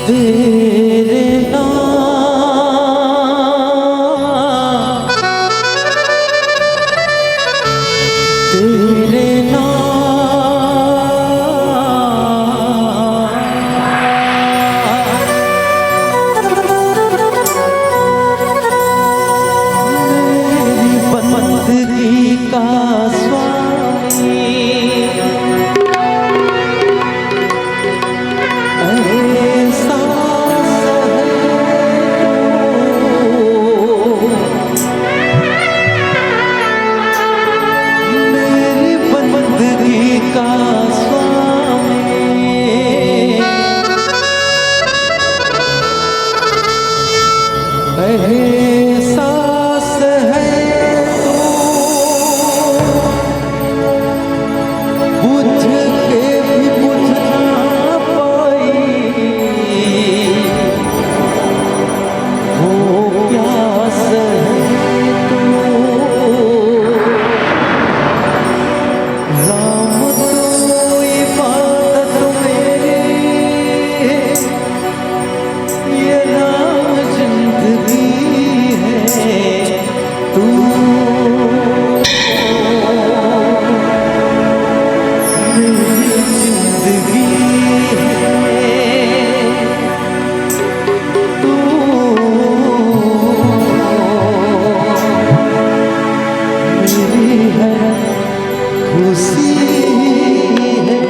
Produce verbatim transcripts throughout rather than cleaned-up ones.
तेरे नाम, तेरे नाम। मेरी बंदगी का स्वामी, एहसास है तू मेरी बंदगी का स्वामी। एहसास है तू बुझ के भी बुझ ना पाई, वो प्यास है तू। राम तू इबादत मेरी, ये नाम जिंदगी है तू मेरी जिंदगी है तू मेरी हर खुशी है।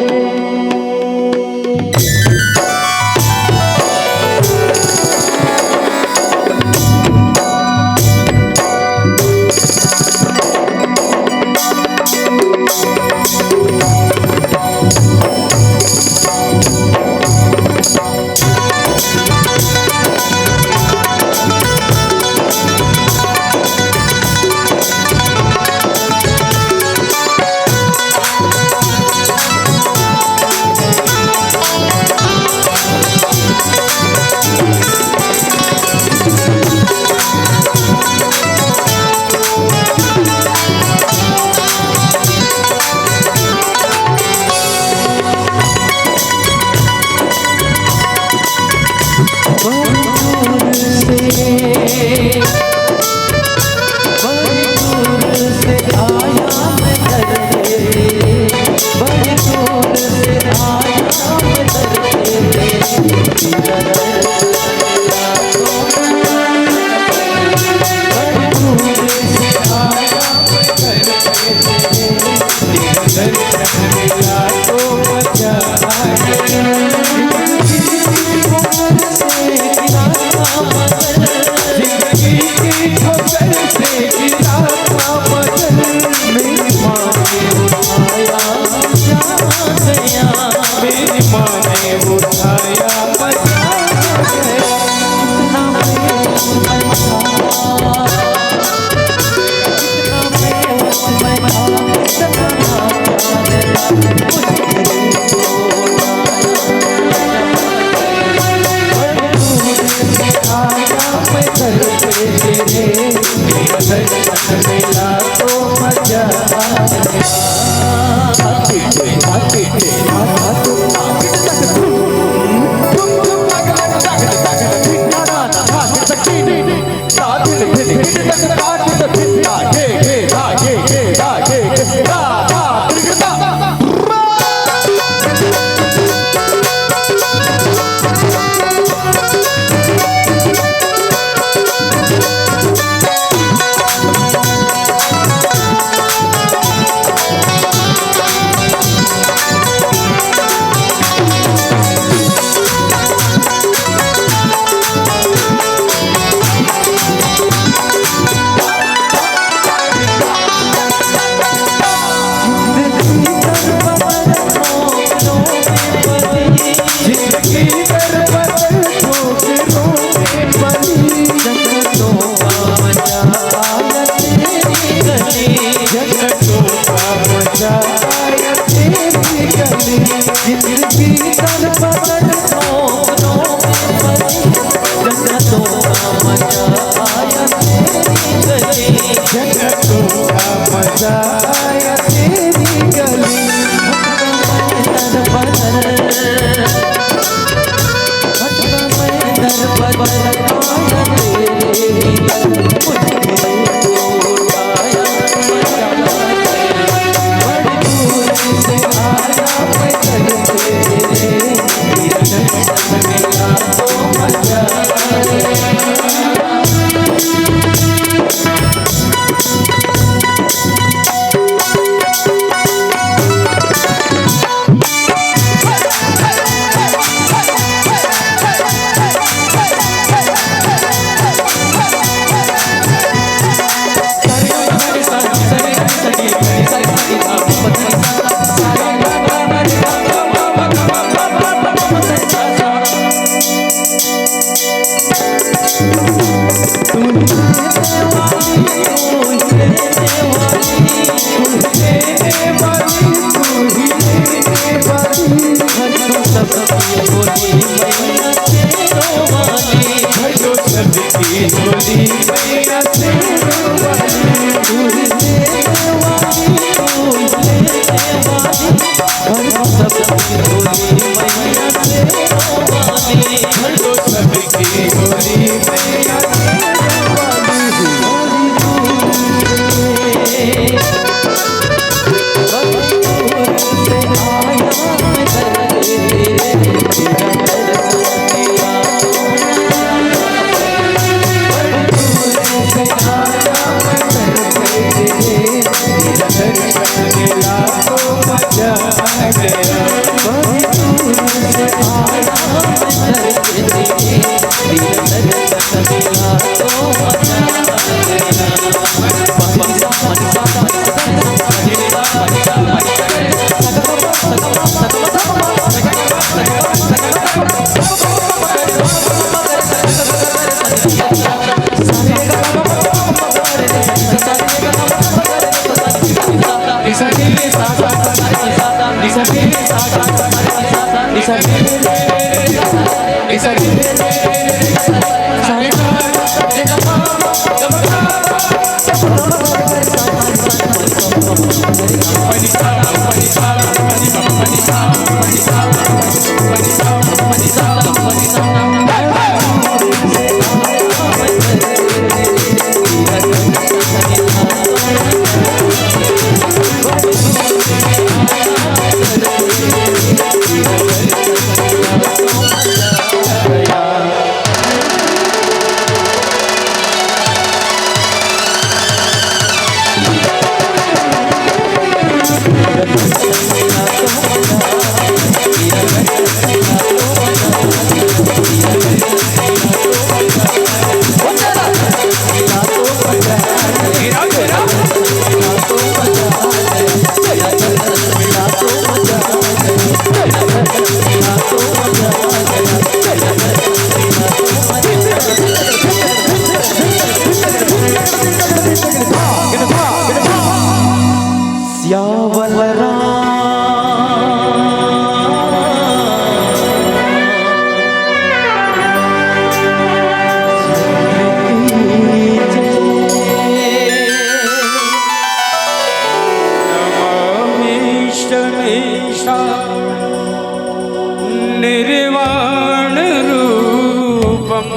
निर्वाणरूपं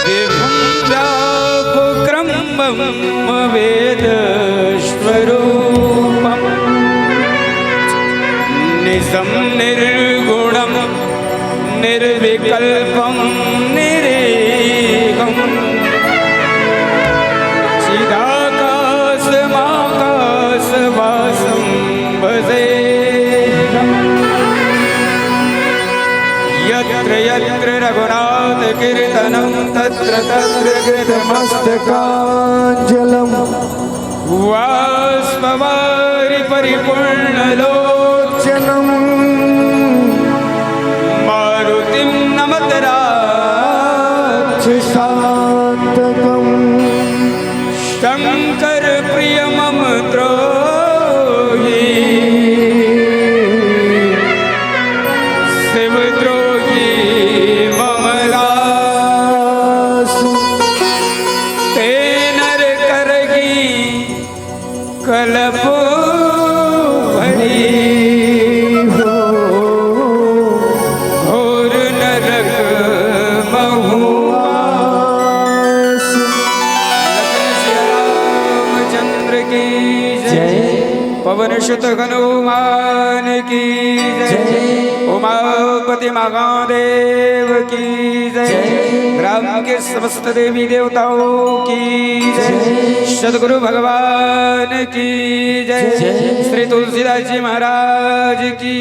विभुं व्यापकं ब्रह्मवेदस्वरूपम्। निजं निर्गुणं निर्विकल्पं निरेकम्। चिदाकाशमाकाशवासं भजेऽहम्। यत्र यत्र रघुनाथकीर्तनं तत्र तत्र कृतमस्तकाञ्जलम्। बाष्पवारि परिपूर्णलोचनम्। मारुतिं नमत राक्षसान्तकम्। शंकर प्रिय मम द्रोही, शिव द्रोही मम दास। ते नर करगी कलप भरी हो घोर नरक महुआस। लखन सिया रामचंद्र की जय। जय। पवन सुत हनुमान की जय। जय। उमापति महादेव की जय। जय। ग्राम के समस्त देवी देवताओं की जय। सदगुरु भगवान की जय। जय। श्री तुलसीदास जी महाराज की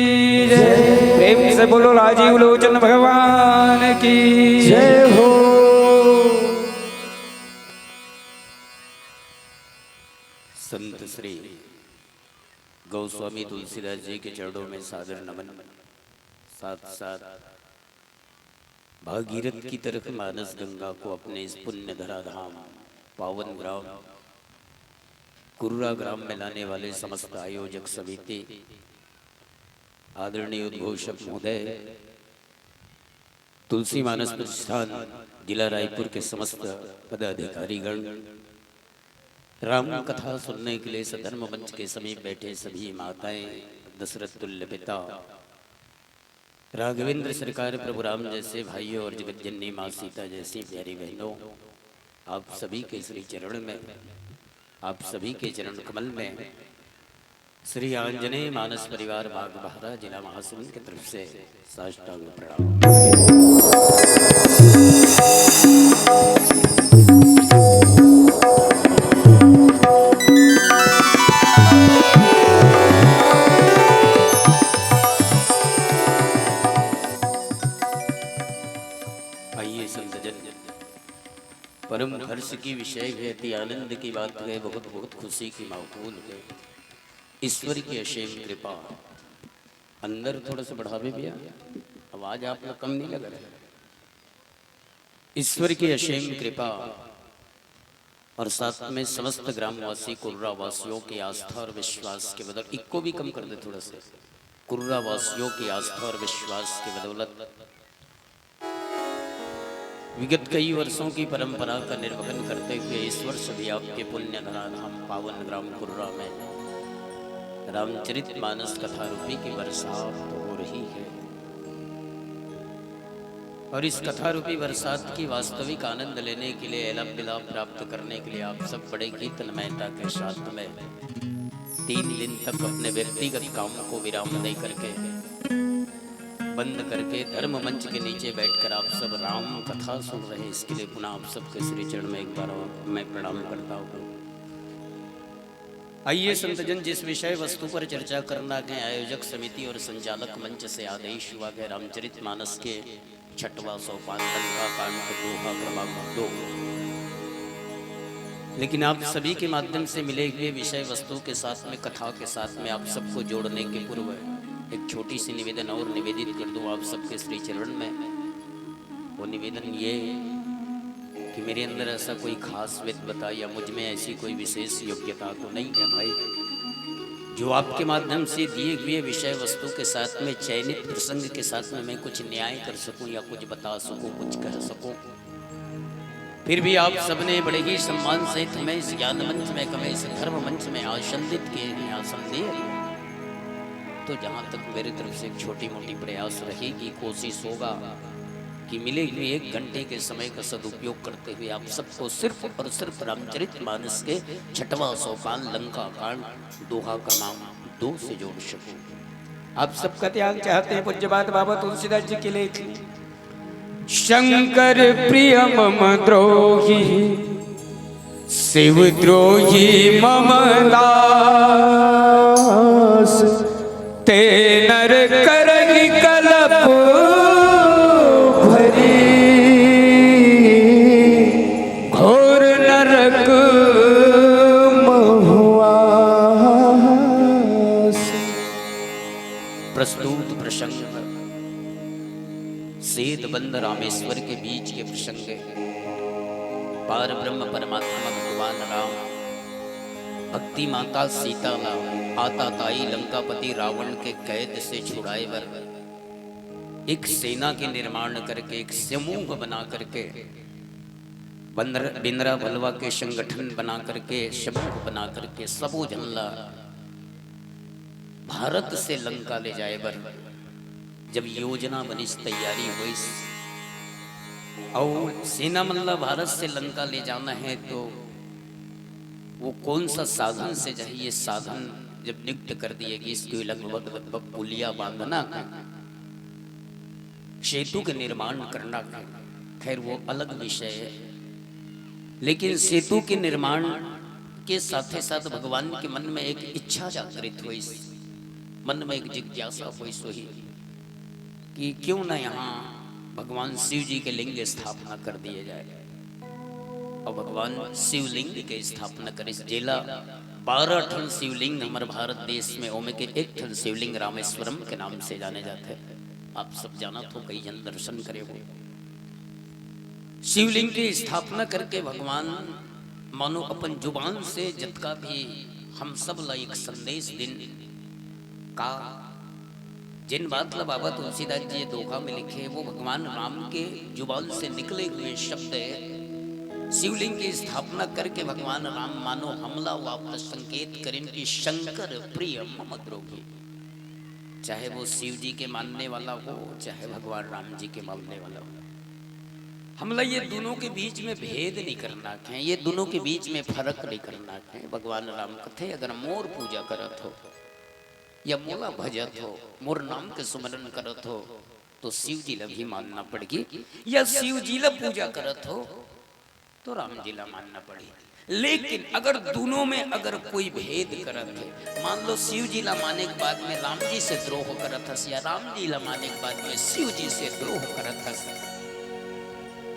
जय। जय। प्रेम से बोलो राजीव लोचन भगवान की जय हो। संत श्री गोस्वामी तुलसीदास जी के चरणों में सादर नमन। साथ साथ भागीरथ की तरह मानस गंगा को अपने इस पुण्य धरा धाम पावन ग्राम कुर्रा ग्राम में लाने वाले समस्त आयोजक समिति, आदरणीय उद्घोषक महोदय, तुलसी मानस प्रतिष्ठान जिला रायपुर के समस्त पदाधिकारीगण, राम कथा सुनने के लिए सधर्म मंच के समीप बैठे सभी माताएं, दशरथ तुल्य पिता, राघवेंद्र सरकार, प्रभु राम जैसे भाइयों और जगत जननी माँ सीता जैसी प्यारी बहनों, आप सभी के श्री चरण में, आप सभी के चरण कमल में श्री आंजनेय मानस परिवार बाग बहरा जिला महासमुंद की तरफ से साष्टांग प्रणाम। आइए संतजन, परम हर्ष की विषय है, अति आनंद की बात है, बहुत बहुत खुशी की माहौल है। ईश्वर की असीम कृपा। अंदर थोड़ा सा बढ़ावे भैया, आवाज आप लोग कम नहीं लग रहा है। ईश्वर की असीम कृपा और साथ में समस्त ग्रामवासी कुर्रा वासियों की आस्था और विश्वास के बदौलत, इको भी कम कर दे थोड़ा सा, कुर्रा वासियों की आस्था और विश्वास के बदौलत विगत कई वर्षों की परंपरा का निर्वहन करते हुए इस वर्ष भी आपके पुण्य धरा धाम पावन ग्राम कुर्रा में रामचरित मानस कथा रूपी की बरसात हो रही है। और इस कथा रूपी बरसात की वास्तविक आनंद लेने के लिए, एला मिलाप प्राप्त करने के लिए आप सब बड़े ही तन्मयता के साथ में तीन दिन तक अपने व्यक्तिगत काम को विराम दे करके बंद करके धर्म मंच के नीचे बैठकर आप सब राम कथा सुन रहे हैं, इसके लिए पुनः आप सबके श्री चरण में एक बार और मैं प्रणाम करता हूँ। आइए संतजन, जिस विषय वस्तु पर चर्चा करना है, आयोजक समिति और संचालक मंच से आदेश हुआ है, रामचरित मानस के छठवां सोपान, लंका कांड, दोहा क्रमांक दो। लेकिन आप सभी के माध्यम से मिले हुए विषय वस्तु के साथ में, कथा के साथ में आप सबको जोड़ने के पूर्व एक छोटी सी निवेदन और निवेदित कर दूं आप सबके श्री चरण में। वो निवेदन ये कि मेरे अंदर ऐसा कोई खास विद्वता या मुझ में ऐसी कोई विशेष योग्यता तो नहीं है भाई, जो आपके माध्यम से दिए हुए विषय वस्तु के साथ में, चयनित प्रसंग के साथ में मैं कुछ न्याय कर सकूं या कुछ बता सकूं, कुछ कह सकूं। फिर भी आप सबने बड़े ही सम्मान सहित हमें इस ज्ञान मंच में, हमें इस धर्म मंच में आसंदित किए हैं, आसन दिए हैं। तो जहां तक मेरी तरफ से एक छोटी मोटी प्रयास रहेगी, कोशिश होगा कि मिले हुए एक घंटे के समय का सदुपयोग करते हुए आप सबको सिर्फ और सिर्फ रामचरित मानस के छठवां सोपान, लंका कांड, दोहा क्रमांक दो से जोड़ सकूं। आप सबका ध्यान चाहते हैं पूज्य बात बाबा तुलसीदास जी के लेख। शंकर प्रिय मम द्रोही, शिव द्रोही मम दास। ते नर करहि कलप भरी, घोर नरक महुआस। प्रस्तुत प्रसंग सेतबंध रामेश्वर के बीच के प्रसंग है। पार ब्रह्म परमात्मा भगवान राम भक्ति माता सीता ला आताताई लंकापति रावण के कैद से छुड़ाए बर एक सेना के निर्माण करके, एक समूह बना करके बिंद्रा भलवा के संगठन बना करके, समूह बना करके सबो झन ला भारत से लंका ले जाए बर जब योजना बनिस, तैयारी होइस, अउ सेना मन ला भारत से लंका ले जाना है, तो वो कौन सा साधन से जाही, ये साधन जब नियुक्त कर दिए गिस कि लगभग, लगभग पुलिया बांधना है, सेतु के निर्माण करना है। खैर, वो अलग विषय है, लेकिन सेतु के निर्माण के साथे साथ भगवान के मन में एक इच्छा जागृत होइस, मन में एक जिज्ञासा होइस होही कि क्यों ना यहाँ भगवान शिव जी के लिंग स्थापना कर दिए जाए। और भगवान शिवलिंग के स्थापना करिस, जेला बारह ठन शिवलिंग हमर भारत देश में, ओमे के एक ठन शिवलिंग रामेश्वरम के नाम से जाने जाथे। आप सब जानत हो, कई झन दर्शन करे हो। शिवलिंग की स्थापना करके भगवान मानो अपन जुबान से जतका भी हम सब ला एक संदेश दिन का, जिन बात ला बाबा तुलसीदास जी ये दोहा में लिखे, वो भगवान राम के जुबान से निकले हुए शब्द है। शिवलिंग की स्थापना करके भगवान राम मानो हमला वापस संकेत करिन कि शंकर प्रिय मम द्रोही। चाहे वो शिव जी के मानने वाला हो, चाहे भगवान राम जी के मानने वाला हो, हमला ये दोनों के बीच में भेद नहीं करना है, ये दोनों के बीच में फर्क नहीं करना है। भगवान राम कथे, अगर मोर पूजा करत हो या मोला भजत हो, मोर नाम के सुमरन करत हो, तो शिव जी ला भी मानना पड़ही, या शिव जी ला पूजा करत हो, तो राम जी ला मानना पड़ही। लेकिन अगर दोनों में अगर कोई भेद करत है, मान लो शिव जी ला माने के बाद में राम जी से द्रोह करत हस, या राम जी ला माने के बाद में शिव जी से द्रोह करत हस,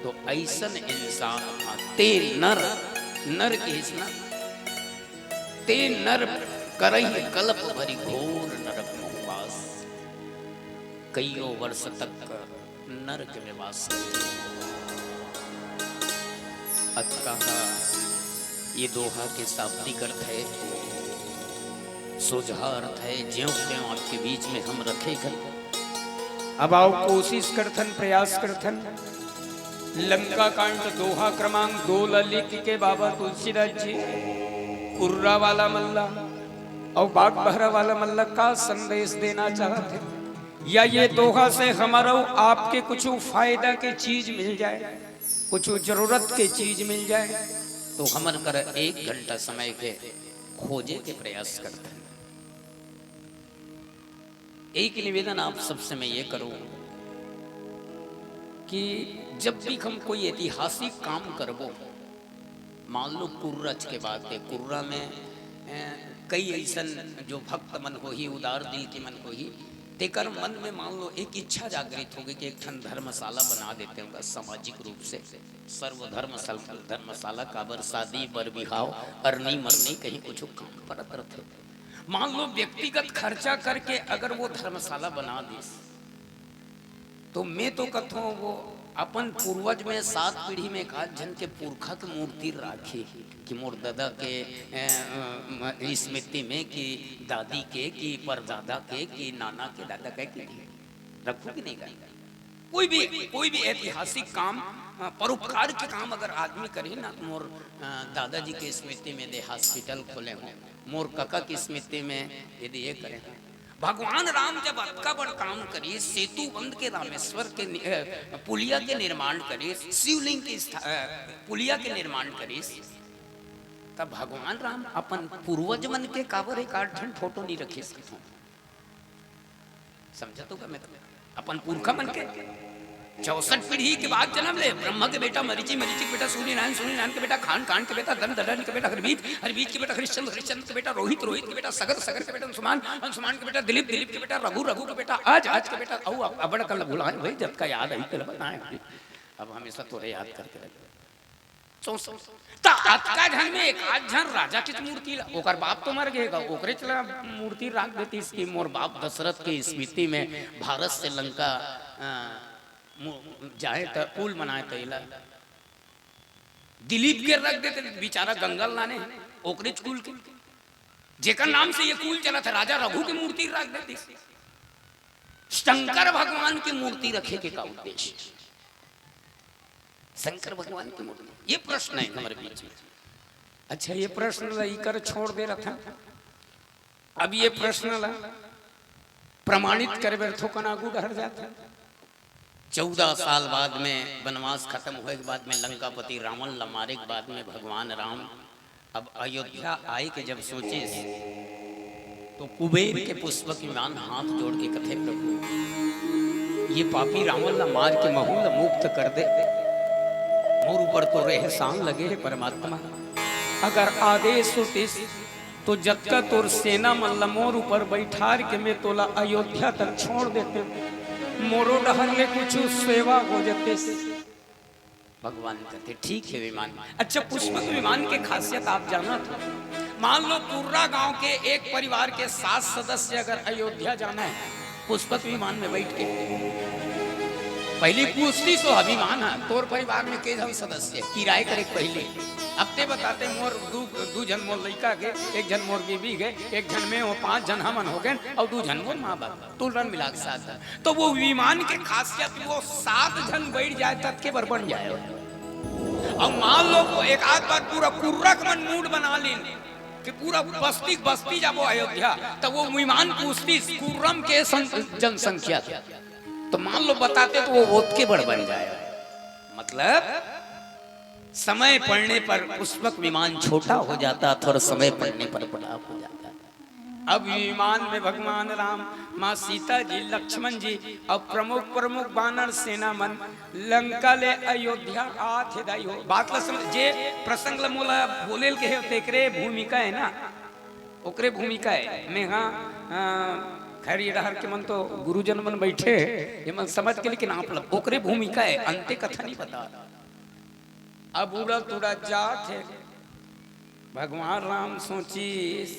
तो ऐसन इंसान मा ते नर, नर किहिस ना, ते नर करही कलप भरि घोर नरक महु बास। कइयो वर्ष तक नरक में वास करथे। अतका ह ये दोहा के शाब्दिक अर्थ है, सोझा अर्थ है, ज्यों त्यों आपके बीच में हम रखे गए। अब आओ, कोशिश करथन, प्रयास करथन। लंका कांड दोहा क्रमांक दो ला लिख के बाबा तुलसीदास जी कुर्रा वाला मन ला और बागबहरा वाला मन ला का संदेश देना चाहत है, या ये दोहा से हमारा आपके कुछ फायदा के चीज मिल जाए, कुछ जरूरत के चीज मिल जाए, तो हमर कर एक घंटा समय के खोजे के प्रयास करथन। एक निवेदन आप सबसे मैं ये करूं कि जब भी हम कोई ऐतिहासिक काम करबो, मान लो कुर्रच के बात है, कुर्रा में, अ, कई ऐसन जो भक्त मन होही, उदार दिल के मन होही, तेकर मन में मान लो एक इच्छा जागृत होगे कि एक ठन धर्मशाला बना देते होगा सामाजिक रूप से, सर्वधर्म सल-, धर्मशाला, काबर शादी बर बिहाव, अरनी मरनी कहीं कुछ काम परत रहते। मान लो व्यक्तिगत खर्चा करके अगर वो धर्मशाला बना दिस, तो मैं तो कथों वो अपन पूर्वज में सात पीढ़ी में एक आध झन के पुरखा के मूर्ति राखे कि मोर दादा के, अ, अ, स्मृति में, कि दादी के, कि परदादा के, कि नाना के, दादा के, कि रखू कि नहीं रखू? कोई भी, कोई भी ऐतिहासिक काम, अ, परोपकार के काम अगर आदमी करे ना, तो मोर, अ, दादाजी के स्मृति में दे हॉस्पिटल खोले हो, मोर कका की स्मृति में यदि ये करे हो। भगवान राम जब अतका बड़ काम करिस, सेतु बंध के रामेश्वर के नि-, अ, पुलिया के निर्माण करिस, शिवलिंग के स्था-, अ, पुलिया के निर्माण करिस, तब भगवान राम अपन पूर्वज मन के काबर एक आठ ठन फोटो नहीं रखिस कथों? समझत हो का मैं? अपन पुरखा मन के चौसठ पीढ़ी के बाद जन्म ले, ब्रह्मा के बेटा मरीचि, मरीचि के बेटा सूर्यनारायण, सूर्यनारायण के बेटा खान, खान के बेटा दन, दन के बेटा हरबीज, हरबीज के बेटा हरिश्चंद्र, हरिश्चंद्र के बेटा रोहित, रोहित के बेटा सगर, सगर के बेटा अंशुमान, अंशुमान के बेटा दिलीप, दिलीप के बेटा रघु, रघु के बेटा अज, अज के बेटा अउ अब-, अब्बड़ अकन ल भुलाए भाई, जतका याद आई तेला बताए। अब हमेशा तोरे याद करके रख। सोच, त अतका झन में एक आध झन राजा के मूर्ति ला, ओकर बाप तो मर गए गा, ओकरे चला मूर्ति राख देतिस कि मोर बाप दशरथ के स्मृति में भारत से लंका, अ, मु-, जाए त पुल बनाए त एला दिलीप के रख देते, बेचारा गंगा ल लाने हे, ओकरे कुल के, जेकर नाम से ये कुल चलत हे, राजा रघु के मूर्ति राख देतिस। शंकर भगवान की मूर्ति रखे के का उद्देश्य? शंकर भगवान की मूर्ति? ये प्रश्न है हमारे बीच में। अच्छा, ये प्रश्न ला इकर छोड़ दे रहा था। अब ये प्रश्न ला प्रमाणित करे बर थोकन आगू डहर जात है। चौदह साल बाद में, वनवास खत्म होए के बाद में, लंकापति रावण ला मारे के बाद में भगवान राम अब अयोध्या आए के जब सोचिस, तो कुबेर के पुष्पक विमान हाथ जोड़ के कथे, "प्रभु, ये पापी रावण ला मार के महू ला मुक्त कर दे, मोर ऊपर तोर एहसान लगे हे परमात्मा, अगर आदेश होतिस तो जतका तोर सेना मन ला मोर ऊपर बैठार के मैं तोला अयोध्या तक छोड़ देते, मोरो डहर ले कुछ सेवा हो जतिस।" भगवान कथे, "ठीक है विमान।" अच्छा, पुष्पक विमान के खासियत आप जानत हो? मान लो कुर्रा गांव के एक परिवार के सात सदस्य अगर अयोध्या जाना है पुष्पक विमान में बैठ के, पहली पूछतिस ओ विमान ह, "तोर परिवार में के झन सदस्य?" किराए करे के पहली। अब ते बताते, "मोर दू, दू झन मोर लइका के, एक झन मोर बीबी के, एक झन मैं हो, पांच झन हमन हो गए, और दू झन मोर माँ बाप।" तुलन मिला के सात झन। तो वो विमान के खासियत, वो सात झन बैठ जाए, तब के बर बन जाए। और मान लो वो एक आध बार पूरा कुर्रा के मन मूड बना लीन कि पूरा बस्ती बस्ती जाबो अयोध्या, तो वो विमान पूछतिस कुर्रम के सं-, जनसंख्या। तो मान लो बताते तो वो ओतके बड़ बन जाए। मतलब समय पड़ने पर पुष्पक विमान छोटा हो जाता था और समय पड़ने पर बड़ा हो जाता। अब विमान में भगवान राम, माँ सीता जी, लक्ष्मण जी और प्रमुख प्रमुख बानर सेना मन लंका ले अयोध्या आत हे दाई हो। बात ला समझ, जे प्रसंग ला मोला बोलेल के हे, तेकरे भूमिका है ना, ओकरे भूमिका है। मैं हाँ, अ, खैर ये डहर के मन तो गुरुजन मन बैठे हे, ये मन समझ के, लेकिन आप लोग ओकरे भूमिका है, अंते कथा नहीं बता। अब उड़त उड़त जात हे। भगवान राम सोचिस,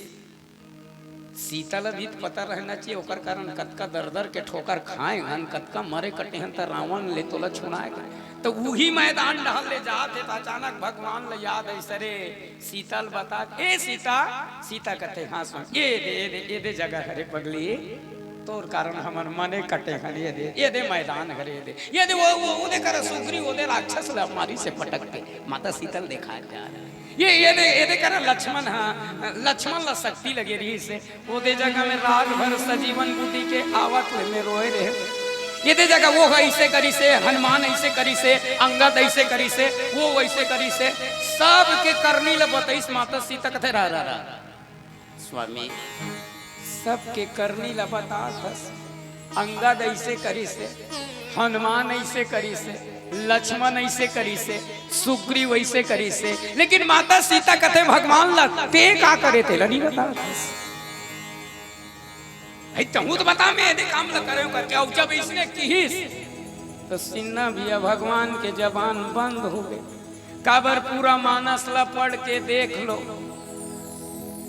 सीता ला भी तो पता रहना चाहिए, ओकर कारण कतका दर दर के ठोकर खाए हन, कतका मरे कटे हन, त रावण ले तोला छुड़ाए के। तो वही मैदान डहर ले जात हे, त अचानक भगवान ला याद आई, सरे सीता ला बता, "ए सीता।" सीता कथे, "हाँ स्वामी।" "ये दे, ये दे, ये दे जगह हरे पगली, तोर कारण हमर मने कटे हन, ये दे, ये दे मैदान हरे, ये दे, ये दे वो, वो, वो दे कर सुग्रीव, वो दे राक्षस ला मारी से पटक के।" माता सीता ला देखा जा रहा है। ये, ये दे, ये दे कर लक्ष्मण, हाँ, लक्ष्मण ला शक्ति लगे रही से, वो दे जगह में रात भर सजीवन बूटी के आवत ले में रोए रहे। ये दे जगह वो ऐसे करी से, हनुमान ऐसे करी से, अंगद ऐसे करी से, वो वैसे करी से, सबके करनी ला बताइस माता सीता कथे, "रह, रह, रह, रह। स्वामी, सबके करनी ला बतात हस, अंगद ऐसे करिस हे, हनुमान ऐसे करिस हे, लक्ष्मण ऐसे करिस हे, सुग्रीव ऐसे करिस हे, लेकिन माता सीता कथे भगवान ला, ते का करे तेला नहीं बतात हस। भाई तहूँ तो बता, मैं एदे काम ला करे करके, अउ जब इसने किहिस, तो सिन्हा भैया भगवान के जबान बंद हो गए। काबर पूरा मानस ला पढ़ के देख लो,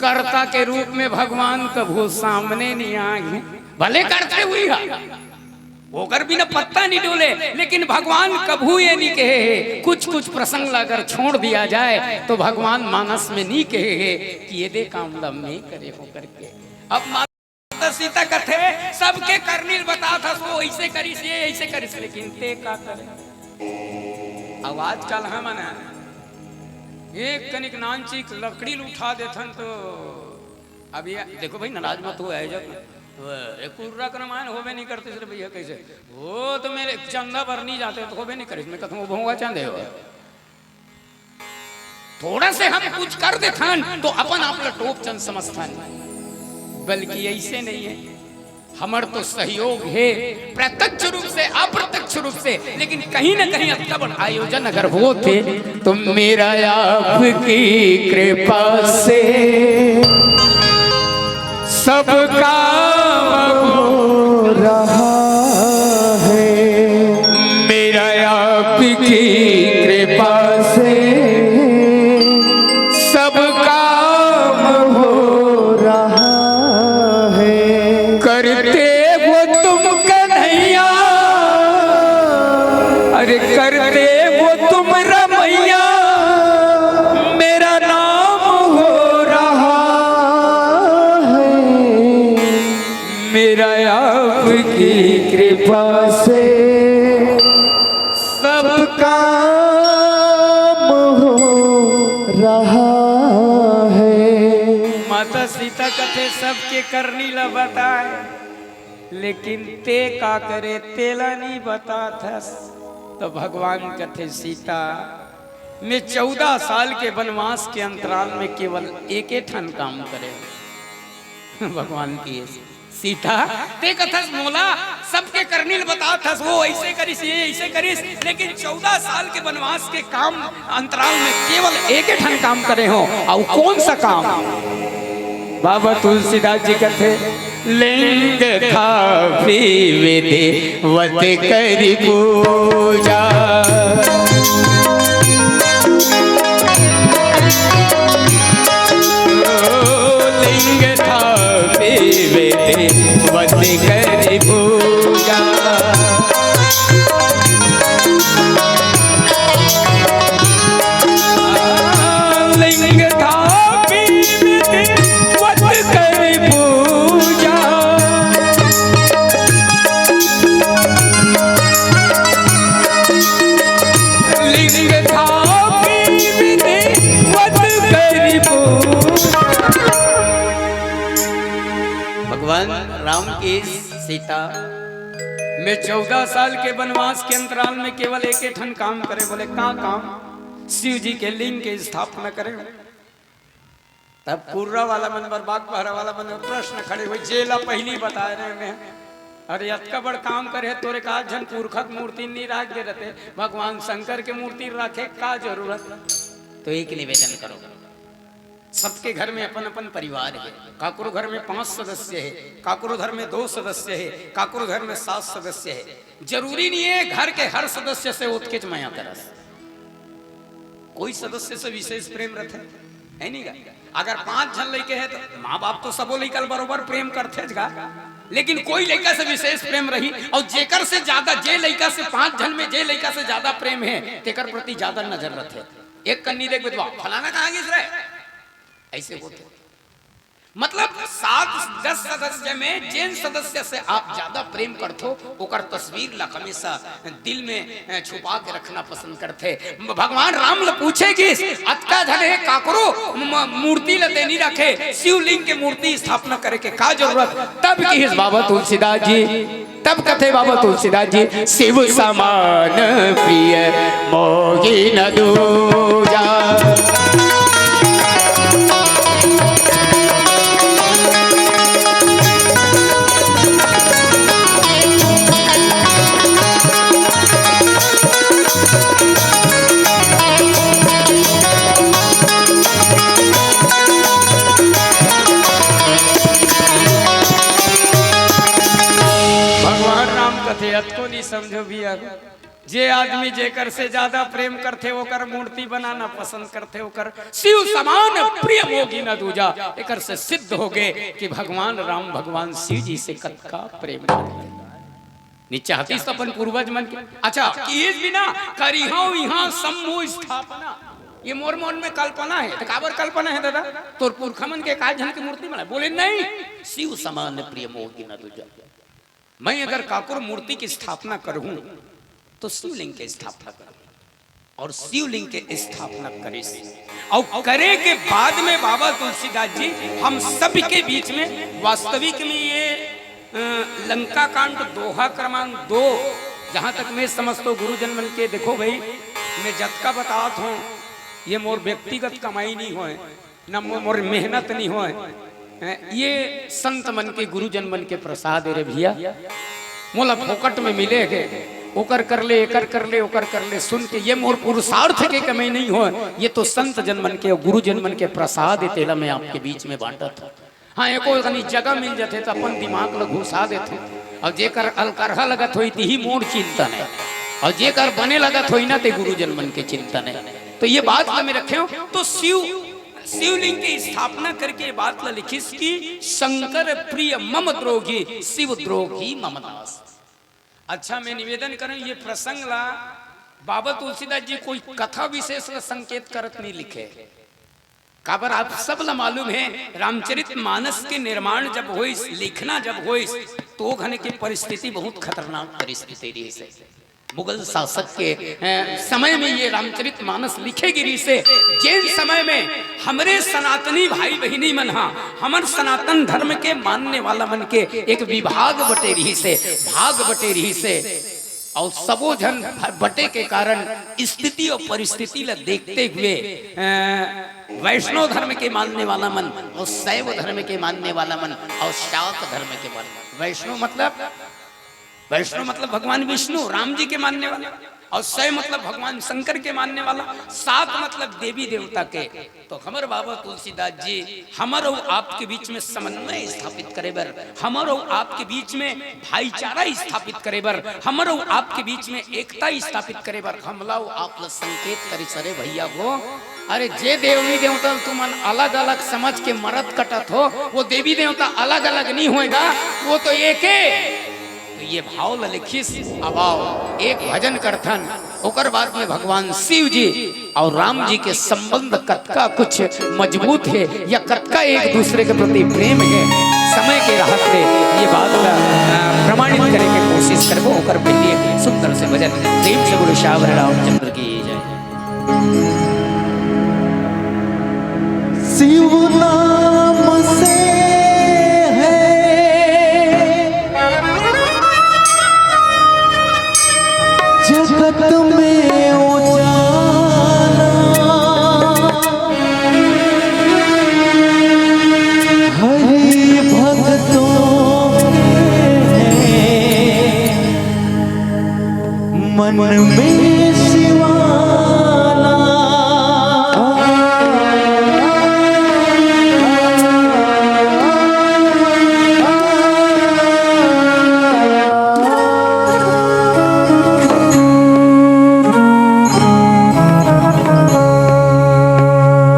कर्ता के रूप में भगवान कभू सामने नहीं आए हैं। भले करते हुई है, ओकर बिना पत्ता नहीं डोले, लेकिन भगवान कभू ये नहीं कहे है। कुछ कुछ प्रसंग ला अगर छोड़ दिया जाए तो भगवान मानस में नहीं कहे है कि ये दे काम ला मैं करे हो करके। अब माता सीता कथे, सबके करनी ल बतात हस, वो ऐसे करिस, ये ऐसे करिस, लेकिन ते का करे? अब आजकल हमन एक कनिक नानचिक लकड़ी ल उठा देथन तो, अब ये देखो भाई, नाराज मत हो, आयोजक, एक कुर्रा के रामायण होबे नहीं करते सिर्फ भैया, कैसे? वो तो मेरे चंदा भर नहीं जाते तो होबे नहीं करिस, मैं कहता हूँ, वो भौंगा चंदे हो। थोड़ा से हम कुछ कर देथन तो अपन आप ला टोप चन समझथन, बल्कि ऐसे नहीं है। हमर तो सहयोग है प्रत्यक्ष रूप से, अप्रत्यक्ष रूप से, लेकिन कहीं ना कहीं अतना बड़ा आयोजन अगर होते तो मेरा आपकी कृपा से सब काम हो रहा है। मेरा आपकी कृपा से सब काम हो रहा है। करते हो तुम कन्हैया, अरे करते हो तुम रमैया, मेरा नाम हो रहा है। मेरा आपकी कृपा से सब काम है। माता सीता कथे, "सबके करनी ला बताए, लेकिन ते का करे, तेला नहीं बताथस।" तो भगवान कथे, "सीता, मैं चौदह साल के वनवास के अंतराल में केवल एके ठन काम करे।" भगवान की सीता, ते कथस मोला सबके करनी ल बताथस, वो ऐसे करिस, ये ऐसे करिस, लेकिन चौदह साल के वनवास के काम अंतराल में केवल एके ठन काम करे हो। अउ कौन सा काम? बाबा तुलसीदास जी कथे, "लिंग थापी विधिवत करी पूजा।" लिंग थापी विधिवत करी पूजा। लिंग थापी विधिवत करी पूजा। लिंग थापी विधिवत करी पूजा। भगवान राम की सीता, मैं चौदह साल के वनवास के अंतराल में केवल एके ठन काम करे। बोले, "का काम?" "शिव जी के लिंग के स्थापना करे।" तब कुर्रा वाला मन बर, बागबाहरा वाला मन बर प्रश्न खड़े होय, "जेला पहिली बताए रहे मैं, अरे अतका बड़ काम करे हे, तोरे का झन पुरखा के मूर्ति नहीं राख दे रहते, भगवान शंकर के मूर्ति राखे का जरूरत?" तो एक निवेदन करो, सबके घर में अपन अपन परिवार हे, काकरो घर में पांच सदस्य हे, काकरो घर में दो सदस्य हे, काकरो घर में सात सदस्य हे, जरूरी नहीं है घर के हर सदस्य से ओतकेच मया करस। कोई सदस्य से विशेष प्रेम रथे, है नहीं गा? अगर पांच झन लइका हे तो माँ बाप तो सबो लइका ल बरोबर प्रेम करथेच गा, लेकिन कोई लइका से विशेष प्रेम रही, अउ जेकर से ज्यादा, जे लइका से पांच झन में जे लइका से ज्यादा प्रेम हे, तेकर प्रति ज्यादा नजर रथे। एक कन्नी देख बेटवा, "फलाना कहाँ गिस रे?" ऐसे होथे। मतलब सात दस सदस्य में जेन सदस्य से आप ज्यादा प्रेम करथो, ओकर तस्वीर ला हमेशा दिल में, अ, छुपा के रखना पसंद करथे। भगवान राम ल पूछे गिस, "अतका झन हे, काकरो म-, मूर्ति ल ते नइ राखे, शिवलिंग के मूर्ति स्थापना करे के का जरूरत?" तब किहिस बाबा तुलसीदास जी, तब कथे बाबा तुलसीदास जी, "शिव समान प्रिय मोहि न दूजा।" भगवान राम कथे, अतको नहीं समझो भैया, जे आदमी जेकर से ज्यादा प्रेम करथे, ओकर मूर्ति बनाना पसंद करथे, ओकर शिव समान प्रिय मोहि न दूजा। एकर से सिद्ध हो गे कि भगवान राम, भगवान शिव जी से कतका प्रेम करथे। नी चाहतिस त अपन पूर्वज मन के, अच्छा, किहिस भी ना, "करिहौं इहाँ शंभु स्थापना।" ये मोर मन में कल्पना हे। त काबर कल्पना हे दादा? तोर पुरखा मन के एकाध झन के मूर्ति बनाए। बोले, "नहीं, शिव समान प्रिय मोहि न दूजा।" मैं अगर काकुर मूर्ति की स्थापना करहूं, तो शिवलिंग के स्थापना करहूं। और शिवलिंग के स्थापना करिस। और करे के बाद में बाबा तुलसीदास जी हम सबके बीच में, वास्तविक में ये, अ, लंका कांड दोहा क्रमांक दो, जहां तक मैं समझता हूं गुरुजन मन के, देखो भाई, मैं जतका बतात हूं, ये मोर व्यक्तिगत कमाई नहीं होए, न मो-, मोर मेहनत नहीं होए, हैं, ये संत मन के, गुरुजन मन के प्रसाद हे रे भैया। मोला फोकट में मिले हे, ओकर कर ले, एकर कर ले, ओकर कर ले, सुन के ये मोर पुरुषार्थ के कमाई नहीं होए, ये तो संत जन मन के, गुरुजन मन के प्रसाद हे, तेला मैं आपके बीच में बांटत हूं। हां, एको कनी जगह मिल जाथे त अपन दिमाग ल घुसा देथे, और जेकर अलकरहा लगत होई, तिही मोर चिंतन हे, और जेकर बने लगत होई ना, ते गुरुजन मन के चिंतन हे। तो ये बात ल मैं रखे हूं, तो शिव शिवलिंग के स्थापना करके ये बात ला लिखिस कि "शंकर प्रिय मम द्रोही, शिव द्रोही मम दास।" अच्छा, मैं निवेदन करूं, ये प्रसंग ला बाबा तुलसीदास जी कोई कथा विशेष ला संकेत करत नहीं लिखे। काबर आप सब ला मालूम हे, रामचरित मानस के निर्माण जब होइस, लिखना जब होइस, तो घने के परिस्थिति बहुत खतरनाक परिस्थिति रहिस हे। मुगल शासक के, अ, समय में ये रामचरित मानस लिखे गिरी से, जेन समय में हमरे सनातनी भाई बहिनी मन हा, हमर सनातन धर्म के मानने वाला मन के एक विभाग बटे रही से, भाग बटे रही से, और सबो झन बटे के कारण स्थिति और परिस्थिति ला देखते हुए, अ, वैष्णव धर्म के मानने वाला मन और शैव धर्म के मानने वाला मन और शाक्त धर्म के मन। वैष्णव मतलब, वैष्णव मतलब भगवान विष्णु, राम जी के मानने वाला, और शैव मतलब भगवान शंकर के मानने वाला, शाक्त मतलब देवी देवता के। तो हमर बाबा तुलसीदास जी हमर अउ आपके बीच में समन्वय स्थापित करे बर, हमर अउ आपके बीच में भाईचारा स्थापित करे बर, हमर अउ आपके बीच में एकता स्थापित करे बर हमला अउ आप ला संकेत करिस, अरे भैया हो, अरे जे देवी देवता ल तुमन अलग-अलग समझ के मरत कटत हो, वो देवी देवता अलग-अलग नहीं होएगा, वो तो एके। तो ये भाव ल लिखिस। अब आओ, एक भजन करथन, ओकर बाद में भगवान शिव जी और राम जी के संबंध कतका कुछ मजबूत हे या कतका एक दूसरे के प्रति प्रेम हे, समय के रहत ले ये बात ला, अ, प्रमाणित करे के कोशिश करबो। ओकर पहले सुंदर से भजन। प्रेम से बोलो सियावर रामचंद्र की जय। शिव नाम से है जगत में उजाला, हरि भक्तों के है मन में शिवाला।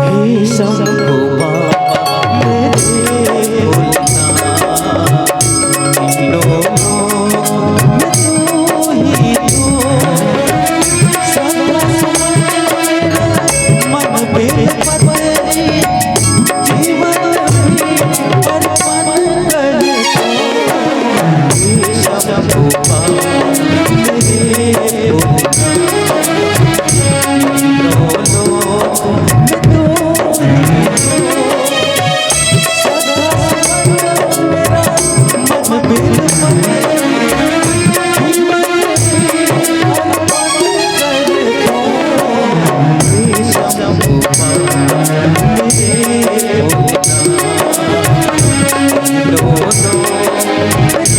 हे शंभो बाबा, मेरे भोलेनाथ, तीनों लोक में तू ही तू। सदा मन बेपत्ती, जीवन अर्पण कर दो। हे शंभो बाबा, मेरे भोलेनाथ, तीनों लोक में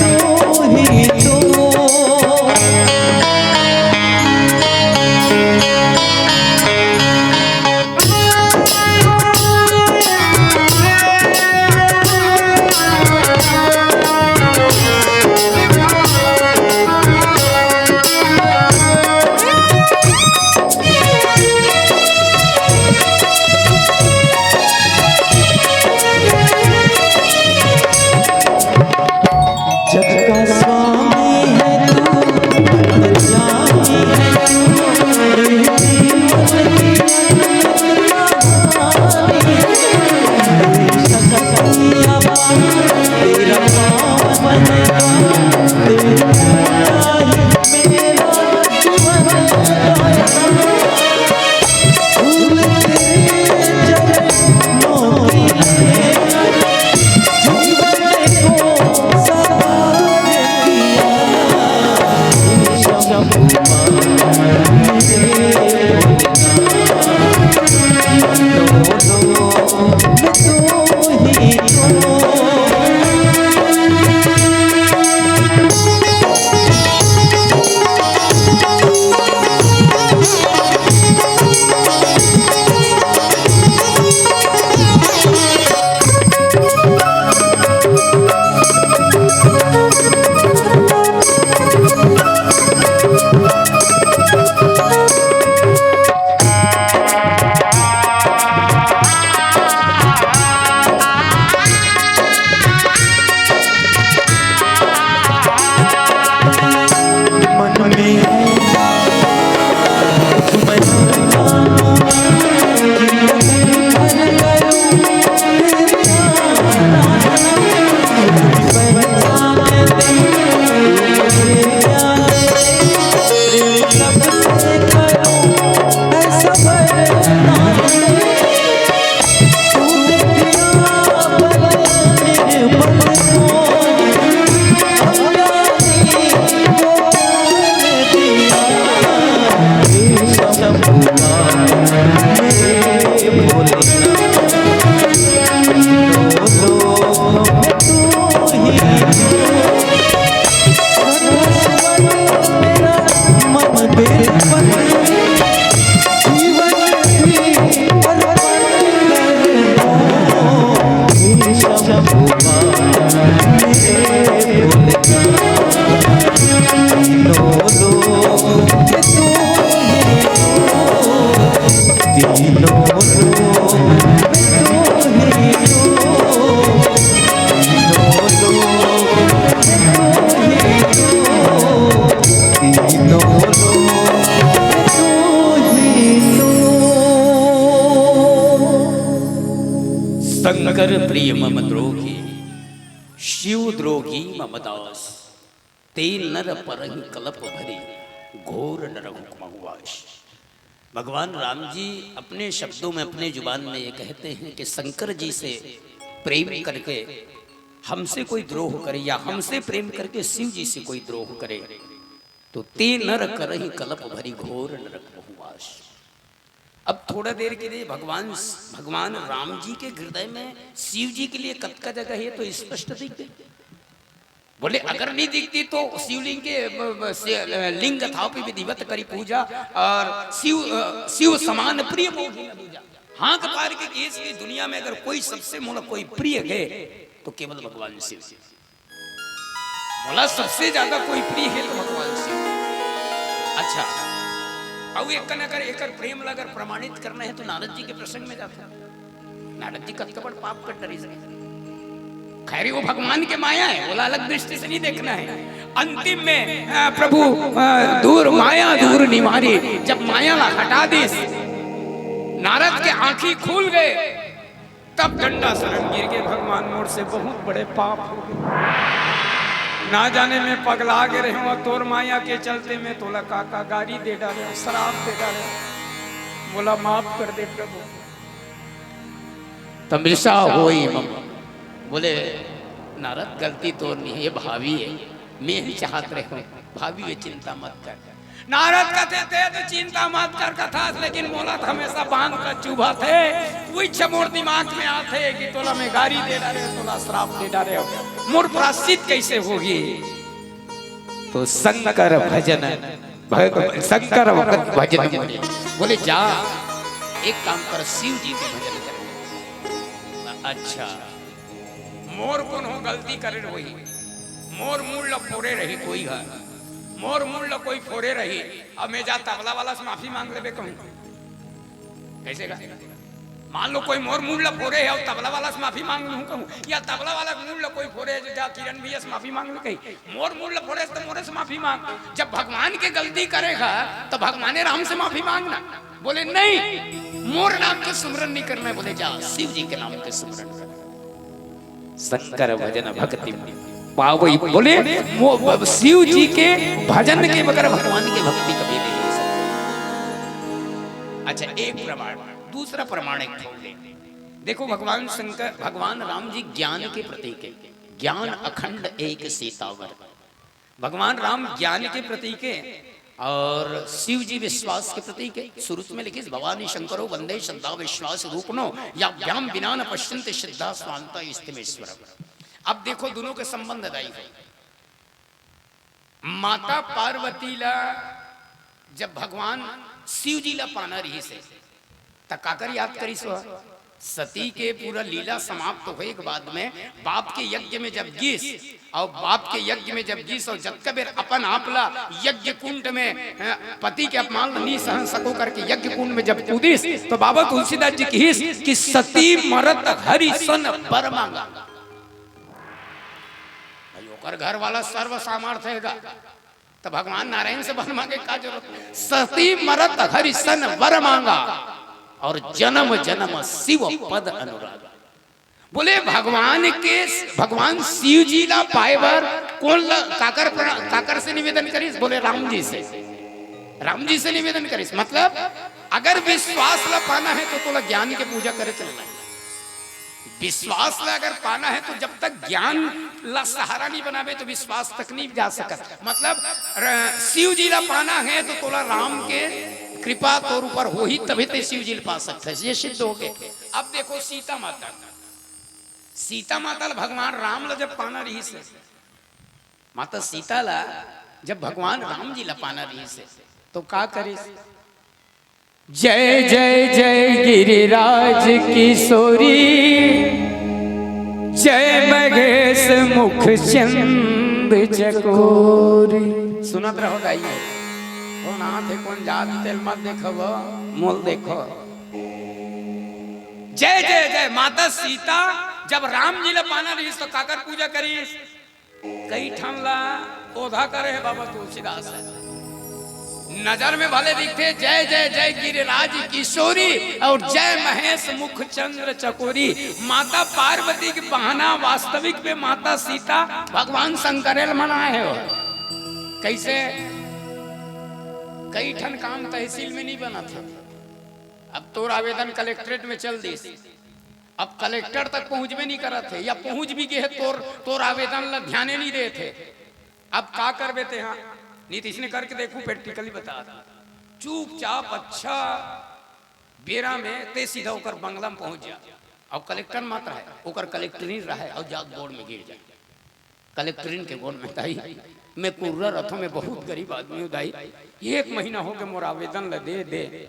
तू ही तू। जग का स्वामी है तू, अंतर्यामी है तू, तेरी शक्ति अपार, तेरा पावन बनेगा, तेरी मेरा जीवन का शंकर प्रिय मम द्रोही, शिव द्रोही मम दास। ते नर परहि कलप भरि, घोर नरक महुआस। भगवान राम जी अपने शब्दों में, अपने जुबान में ये कहते हैं कि शंकर जी से प्रेम करके हमसे कोई द्रोह करे या हमसे प्रेम करके शिव जी से कोई द्रोह करे, तो ते नर करहि कलप भरि, घोर नरक महुआस। अब थोड़ा देर के लिए भगवान, भगवान राम जी के हृदय में शिव जी के लिए कतका जगह है, तो स्पष्ट दिख गई। बोले, अगर नहीं दिखती तो शिवलिंग के, ब-, ब-, से, अ, लिंग थापि विधिवत करी पूजा और शिव, अ, शिव समान प्रिय मोहि न दूजा। हाथ पार के केस की दुनिया में अगर कोई सबसे मोला कोई प्रिय गए तो केवल भगवान शिव। मोला सबसे ज्यादा कोई प्रिय है तो भगवान शिव। अच्छा, अब एक कन अगर एकर प्रेम ला अगर प्रमाणित करना है तो नारद जी के प्रसंग में जाता। नारद जी कतका बड़ पाप कर डरिस। खैर, वो भगवान के माया है, बोला अलग दृष्टि से नहीं देखना है। अंतिम में, अ, प्रभु, अ, दूर माया दूर निवारी, जब माया ला हटा दिस, नारद के आंखी खुल गए, तब डंडा शरण गिर गए, भगवान मोर से बहुत बड़े पाप हो गए। ना जाने मैं पगला के रहे हूँ, तोर माया के चलते मैं तोला का का गारी दे डारे हूँ, श्राप दे डारे हूँ, मोला माफ कर दे प्रभु। तमृषा होई मम। बोले, नारद, गलती तोर नहीं है, भावी है, मैं ही चाहत रहे हूँ, भावी है, चिंता मत कर। नारद कथे, ते तो चिंता मत कर कथस, लेकिन मोला तो हमेशा बांध कर चुभत हे। उइच मोर दिमाग में आथे कि तोला मैं गारी दे डारे हूँ, तोला श्राप दे डारे हूँ, मोर प्रायश्चित कैसे होही? तो शंकर भजन, भग-, शंकर भजन मुनि। बोले, जा, एक काम कर, शिव जी के भजन कर। अच्छा, मोर कोनो गलती करे होही, मोर मूड़ ल फोरे रही कोई ह, मोर मूड़ ल कोई फोरे रही, अब मैं जा तबला वाला से माफी मांग लेबे कहूँ, कैसे गा? मान लो कोई मोर मूड़ ल फोरे है और तबला वाला से माफी मांग लूँ कहूँ, या तबला वाला के मूड़ ल कोई फोरे है, जा किरण भैया से माफी मांग ले कही, मोर मूड़ ल फोरे है तो मोरे से माफी मांग। जब भगवान के गलती करेगा तो भगवाने राम से माफी मांगना। बोले, नहीं, मोर नाम के सुमरन नहीं करना है। बोले, जा, शिव जी के नाम के सुमरन कर। शंकर भजन भक्ति पावई। बोले, मो-, शिव जी के भजन के बगैर भगवान की भक्ति कभी नहीं हो सकती। अच्छा, एक प्रमाण। दूसरा प्रमाण एक ठो ले। देखो, भगवान शंकर, भगवान राम जी ज्ञान के प्रतीक है। ज्ञान अखंड एक सीतावर। भगवान राम ज्ञान के प्रतीक है और शिव जी विश्वास के प्रतीक है। सुरुत में लिखिस, भवानी शंकरो वंदे श्रद्धा विश्वास रूपनो, याभ्याम विना न पश्यन्ति सिद्धा स्वान्ता स्थिमेश्वर। अब देखो, दोनों के संबंध अदाई हो। माता पार्वती ला जब भगवान शिव जी ला पाना रहिस हे, त काकर याद करिस हो? सती के पूरा लीला समाप्त होए के बाद में बाप के यज्ञ में जब गिस, और बाप के यज्ञ में जब गिस और जतका बेर अपन आप ला यज्ञ कुंड में, अ, पति के अपमान नी सहन सको करके यज्ञ कुंड में जब कूदिस, तो बाबा तुलसीदास जी किहिस कि सती मरत हरि सन बर मांगा। भाई, ओकर घर वाला सर्व सामर्थ हे गा, तो भगवान नारायण से बर मांगे का जरूरत? सती मरत हरि सन बर मांगा, और जन्म जन्म शिव पद अनुराग। बोले, भगवान के, भगवान शिव जी ला पाए बर कोन ला, काकर प्र-, काकर से निवेदन करिस? बोले, राम जी से। राम जी से निवेदन करिस। मतलब, अगर विश्वास ला पाना है तो तोला ज्ञान के पूजा करे चलना है। विश्वास ला अगर पाना है तो जब तक ज्ञान ला सहारा नहीं बनावे तो विश्वास तक नहीं जा सकत। मतलब, र-, शिव जी ला पाना है तो तोला राम के कृपा तोर ऊपर होही, तभी ते शिव जी ला पा सकत है। ये सिद्ध हो गए। अब देखो, सीता माता, सीता माता ला भगवान राम ला जब पाना रहिस हे, माता सीता ला जब भगवान राम जी ला पाना रहिस हे, तो का करिस? जय जय जय गिरिराज किशोरी, जय महेश मुख चंद चकोरी। सुनत रहो दाई, कोन आथे कोन जात, तेल मत देखो, मोल देखो। जय जय जय। माता सीता जब राम जी ला पाना रहिस तो काकर पूजा करिस? कई ठन ला ओधा करे हे बाबा तुलसीदास ह। नजर में भले दिखथे जय जय जय गिरिराज किशोरी और जय महेश मुख चंद्र चकोरी। माता पार्वती के बहाना वास्तविक में माता सीता भगवान शंकर ल मनाए हे। कइसे? कई ठन काम तहसील में नहीं बनत हे। अब तोर आवेदन कलेक्ट्रेट में चल दिस, अब कलेक्टर तक पहुंचबे नहीं करत हे, या पहुंच भी गे हे, तोर तोर आवेदन ल ध्याने नहीं देत हे। अब का करबे तेहा? नहीं तो इसने करके देखू, प्रैक्टिकली बता। चुपचाप अच्छा बेरा में ते सीधा ओकर बंगला में पहुंच जा। अब कलेक्टर मत रहे, ओकर कलेक्टरी रहे और जात बोर्ड में गिर जाए। कलेक्टरीन के गोड़ में, "दाई, मैं कुर्रा रथों में बहुत गरीब आदमी हूँ दाई, एक महीना हो गया मोर आवेदन ल दे दे,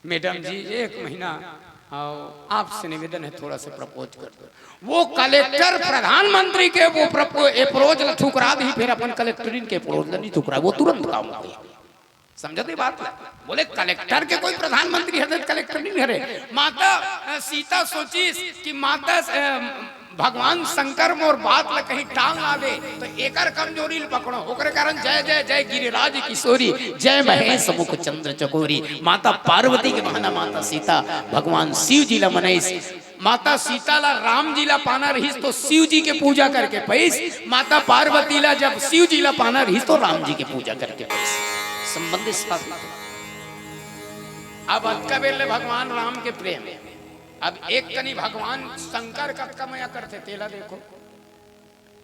मैडम जी, एक महीना आओ, आपसे निवेदन है, थोड़ा सा प्रपोज कर दो।" वो कलेक्टर प्रधानमंत्री के वो अप्रोच ल ठुकरा दी, फिर अपन कलेक्टरीन के अप्रोच ल नहीं ठुकरा, वो तुरंत काम हो गया। समझत हे बात ला? बोले कलेक्टर के कोई प्रधानमंत्री हरे, कलेक्टर नहीं हरे। माता अ, सीता सोचिस कि माता अ, भगवान शंकर मोर बात ला कहीं टाल ना दे, तो एकर कमजोरी ल पकड़ो। ओकरे कारण जय जय जय गिरिराज किशोरी, जय महेश मुख चंद्र चकोरी। माता पार्वती के बहाना माता सीता भगवान शिव जी ला मनइस। माता सीता ला राम जी ला पाना रहिस तो शिव जी के पूजा करके पइस, माता पार्वती ला जब शिव जी ला पाना रहिस तो राम जी के पूजा करके पइस। संबंध स्थापित। अब अतका बेर ले भगवान राम के प्रेम, अब एक कनी भगवान शंकर कतका मया करथे तेला देखो।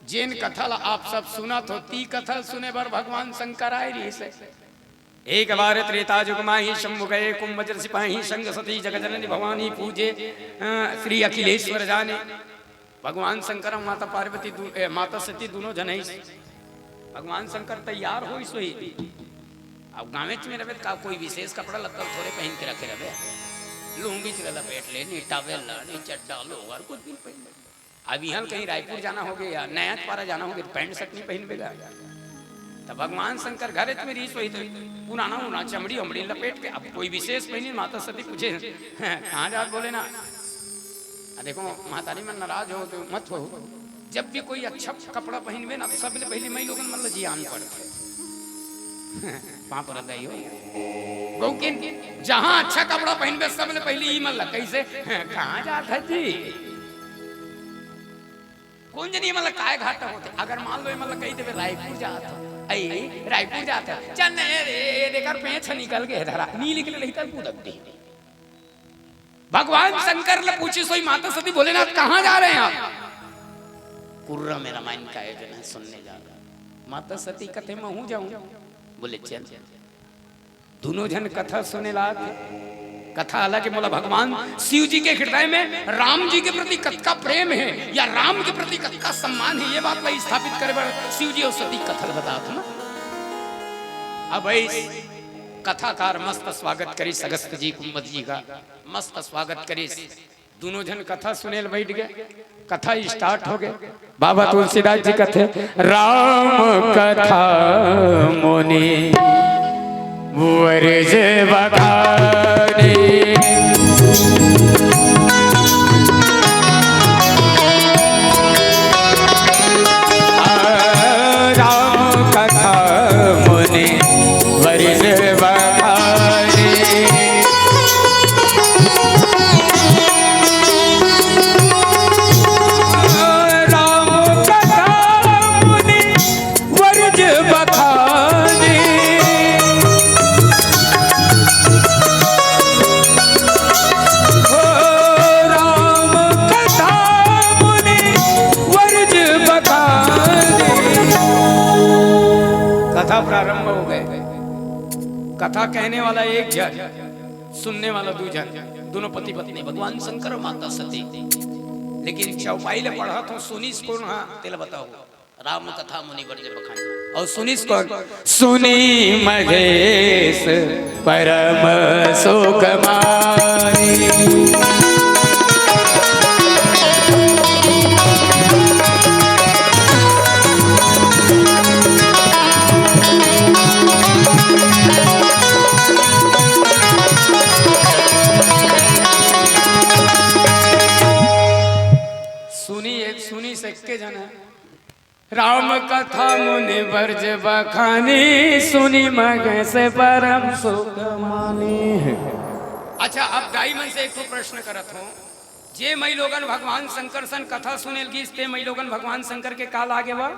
जेन कथा ला आप सब सुनत हो, ती कथा सुने बर भगवान शंकर आए रहिस हे। एक बार त्रेता जुग माही शंभु गए कुंभ जल सिपाही, संग सती जग जननी भवानी पूजे, अ, श्री अखिलेश्वर जाने। भगवान शंकर अउ माता पार्वती दू-, ए, माता सती दूनों झन आइस। भगवान शंकर तैयार होइस होही। अब गाँवेच में रहिबे त का कोई विशेष कपड़ा लत्ता थोरे पहिन के रखे रहिबे। लुंगीच ल लपेट ले, नी टॉवेल ल, नी चड्डा, लोअर, कुछ भी पहिन ले। अब इहाँ कहीं रायपुर जाना होगे या नयापारा जाना होगे, त पैंट शर्ट नहीं पहिनबे गा। त भगवान शंकर घरेच में रहिस होही, त पुराना उराना चमड़ी उमड़ी लपेट के, अब कोई विशेष पहिनी। माता सती पूछे, "कहाँ जात भोलेनाथ?" आ देखो, महतारी मन नाराज हो तो मत हो, जब भी कोई अच्छा कपड़ा पहिनबे ना, तो सबले पहिली मई लोगन मन ल जियान पड़थे। पाँव परत दाई हो। गौकिन, जहाँ अच्छा कपड़ा पहिनबे, सबले पहिली ई मन ल कइसे, "कहाँ जात हे जी?" कोन जनी मन ल काय घाटा होथे? अगर मान लो, ए मन ल कहि देबे, "रायपुर जात हँव।" "अई, रायपुर जात हँव।" "चल न रे, एकर पेंच ह निकल गे हे धरा।" नी निकले रही, तब कूदक दे। भगवान शंकर ल पूछिस होही माता सती, "भोलेनाथ, कहाँ जा रहे हैं आप?" "कुर्रा में रामायण का आयोजन है, सुनने जा रहे हैं।" माता सती कथे, "महूँ जाऊँ।" बोले, "चल।" दूनों झन कथा सुने लाग। कथा अलग हे, मोला भगवान शिव जी के हृदय में राम जी के प्रति कतका प्रेम हे या राम के प्रति कतका सम्मान हे, ये बात ला स्थापित करे बर शिव जी अउ सती कथा ल बतात हँव ना। अब इस कथाकार मस्त स्वागत करिस अगस्त जी कुंभज जी का, मस्त स्वागत करिस। दूनों झन कथा सुने ल बइठ गे। कथा स्टार्ट होगे। बाबा तुलसीदास जी कथे, "राम कथा मुनि वर्ज बखानी।" आ, राम कथा मुनि वर्ज बखानी। राम कथा मुनि वर्ज बखानी। ओ राम कथा मुनि वर्ज बखानी। कथा प्रारंभ हो गए। कथा कहने वाला एक झन, सुनने वाला दू झन, दूनों पति पत्नी, भगवान शंकर अउ माता सती। लेकिन चौपाई ल पढ़त हँव, सुनिस कोन हा, तेला बताओ। राम कथा मुनि वर्ज बखानी। अउ सुनिस कोन? सुनि महेश परम सुख मानी। सुनी एक, सुनिस एक्के झन हे। राम कथा मुनि बरज बखानी, सुनि मगेस परम सुख मानी। अच्छा, अब दाई मन से एक ठो प्रश्न करत हों, जे मई लोगन भगवान शंकर सन कथा सुनेल गिस, ते मई लोगन भगवान शंकर के का लागे बा?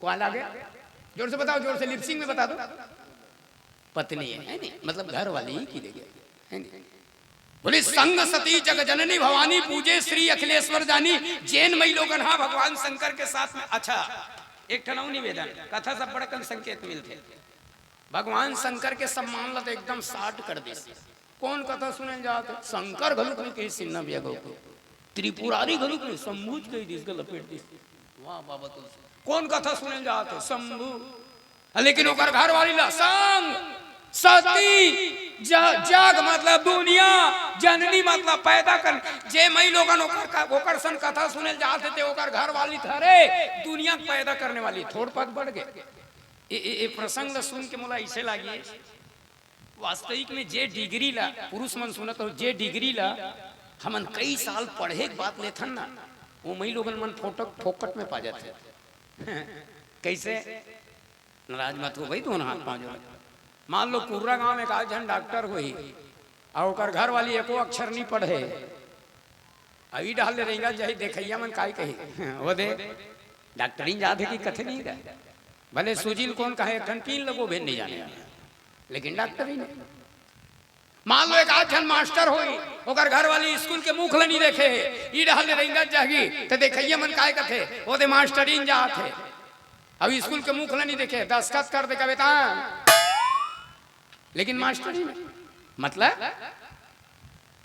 का लागे? जोर से बताओ, जोर से, लिपसिंग में बता दो। पत्नी है, है नहीं? मतलब घर वाली ही की देगी, है नहीं? बोले, संग सती जग जननी भवानी, पूजे श्री अखिलेश्वर जानी। जेन मई लोगन हा भगवान शंकर के साथ में, अच्छा, एक ठन अउ निवेदन, कथा सब बड़कन संकेत मिलथे। भगवान शंकर के सम्मान ल तो एकदम साठ कर दिस। कौन कथा सुने जात हे? शंकर घलुक नहीं कही, सिन्हा बिया गो को त्रिपुरारी घलुक नहीं, शंभू च कही दिस, के लपेट दिस। वाह बाबा तुलसी, कौन कथा सुने जात हे? शंभू। लेकिन ओकर घर वाली ला संग सती ज-, जग मतलब दुनिया, जननी मतलब पैदा कर, जे मई लोगन ओकर का-, ओकर सन कथा सुने जात हे, ते ओकर घर वाली थरे दुनिया के पैदा करने वाली। थोड़ पग बढ़ गए। ए, ए, ए प्रसंग ला सुन के मोला ऐसे लागी, वास्तविक में जे डिग्री ला पुरुष मन सुनत हो, जे डिग्री ला हमन कई साल पढ़े के बाद लेथन ना, वो मई लोगन मन फोटो फोकट में पा जाथे। कैसे? नाराज मत हो भाई, दोनों हाथ पाँव जोड़। मान लो कुर्रा गांव में एक आध झन डॉक्टर होही, और ओकर घर वाली एको अक्षर नहीं पढ़े, अभी डाल ले रहेंगा, जाही देखैया मन काय कही। वो दे, डॉक्टरी जात हे कि कथे नहीं रहे। भले सुजील कौन कहे, एक ठन पीन लगो भेद नहीं जाने वाला, लेकिन डॉक्टरी नहीं। मान लो एक आध झन मास्टर होई, ओकर घर वाली स्कूल के मुख ल नहीं देखे, ई डाल ले रहेंगा जाही, तो देखैया मन काय कथे, वो दे मास्टरीन जात हे। अब स्कूल के मुख ल नहीं देखे, दस्खत कर दे कबे ता। लेकिन मास्टर ही नहीं। मतलब,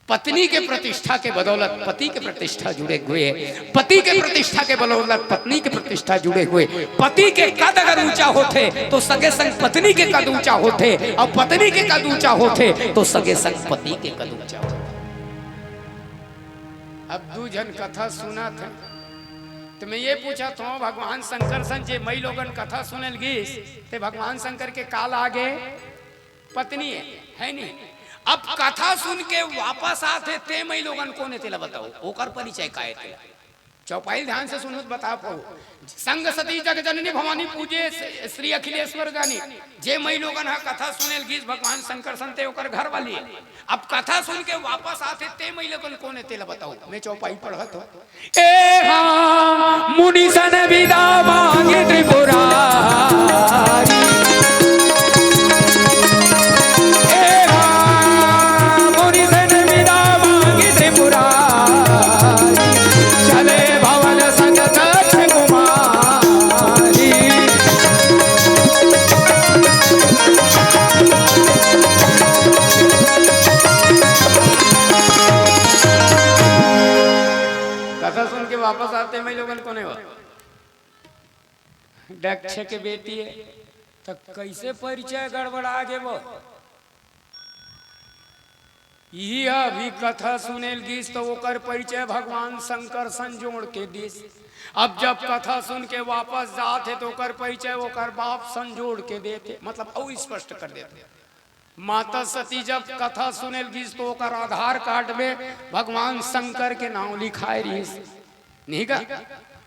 पत्नी के प्रतिष्ठा के बदौलत पति के प्रतिष्ठा जुड़े हुए है, पति के प्रतिष्ठा के बदौलत पत्नी के प्रतिष्ठा जुड़े हुए। पति के कद अगर ऊंचा होथे, तो सगे संग पत्नी के कद ऊंचा होथे, और पत्नी के कद ऊंचा होथे, तो सगे संग पति के कद ऊंचा होथे। अब दू झन कथा सुनत हे, तो मैं ये पूछत हों, भगवान शंकर सन जे मई लोगन कथा सुनेल गिस, ते भगवान शंकर के का लागे? पत्नी है, है नहीं? अब कथा सुन के वापस आथे, ते मई लोगन कोन हे, तेला बताओ, ओकर परिचय का हे तेला? चौपाई ध्यान से सुनो तो बता पाओ। संग सती जग जननी भवानी, पूजे श्री अखिलेश्वर जानी। जे मई लोगन हा कथा सुनेल गिस भगवान शंकर सन, ते ओकर घर वाली है। अब कथा सुन के वापस आथे, ते मई लोगन कोन हे, तेला बताओ। मैं चौपाई पढ़त हों। ए हा मुनि सन बिदा मांगे त्रिपुरारी। ए हा मुनि सन बिदा मांगे त्रिपुरारी। चले भवन संग दक्ष कुमारी। कथा सुन के वापस आथे, मई लोगन कोन हे वो? दक्ष के बेटी हे, त कैसे परिचय गड़बड़ा गे वो? इही अभी कथा सुनेल गिस, तो ओकर परिचय भगवान शंकर सन जोड़ के दिस। अब जब कथा सुन के वापस जात हे, तो ओकर परिचय ओकर बाप सन जोड़ के देथे, मतलब अउ स्पष्ट कर देथे। माता सती जब कथा सुनेल गिस, तो ओकर आधार कार्ड में भगवान शंकर के नाम लिखाए रहिस, नहीं का?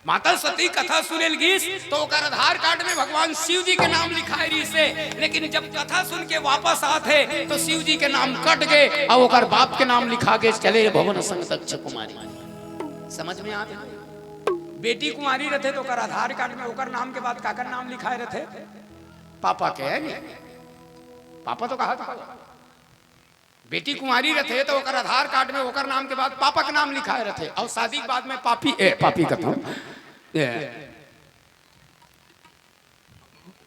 माता सती कथा सुनेल गिस, तो ओकर आधार कार्ड में भगवान शिव जी के नाम लिखाए रहिस हे। लेकिन जब कथा सुन के वापस आत हे, तो शिव जी के नाम कट गे, अउ ओकर बाप के नाम लिखा गे, चले भवन संग दक्ष कुमारी। समझ में आत हे? बेटी कुंवारी रथे, तो ओकर आधार कार्ड में ओकर नाम के बाद काकर नाम लिखाए रथे? पापा के, है नहीं? पापा तो कहा था। बेटी कुंवारी रथे, तो ओकर आधार कार्ड में ओकर नाम के बाद पापा के नाम लिखाए रथे, अउ शादी के बाद में पापी, ए, पापी कथों, ए,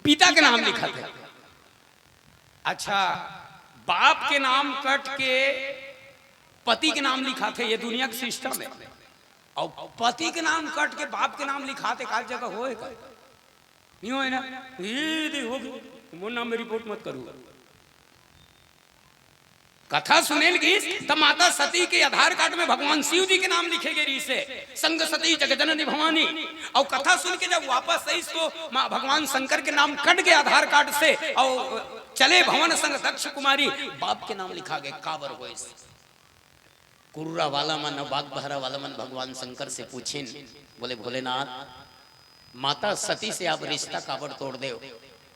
पिता के नाम लिखथे। अच्छा, बाप के नाम कट के पति के नाम लिखाथे, ये दुनिया के सिस्टम हे। अउ पति के नाम कट के बाप के नाम लिखाथे, का जगह होय का? नहीं होय ना? ये दे हो, मोर नाम में रिपोर्ट मत करू। कथा सुनेल गिस, त माता सती के आधार कार्ड में भगवान शिव जी के नाम लिखे गे रहिस हे, संग सती जग जननी भवानी। अउ कथा सुन के जब वापस आइस, तो माँ भगवान शंकर के नाम कट गे आधार कार्ड से, अउ चले भवन संग दक्ष कुमारी, बाप के नाम लिखा गे, काबर होइस? कुर्रा वाला मन अउ बागबहरा वाला मन भगवान शंकर से पूछिन, बोले, "भोलेनाथ, माता सती से आप रिश्ता काबर तोड़ देव?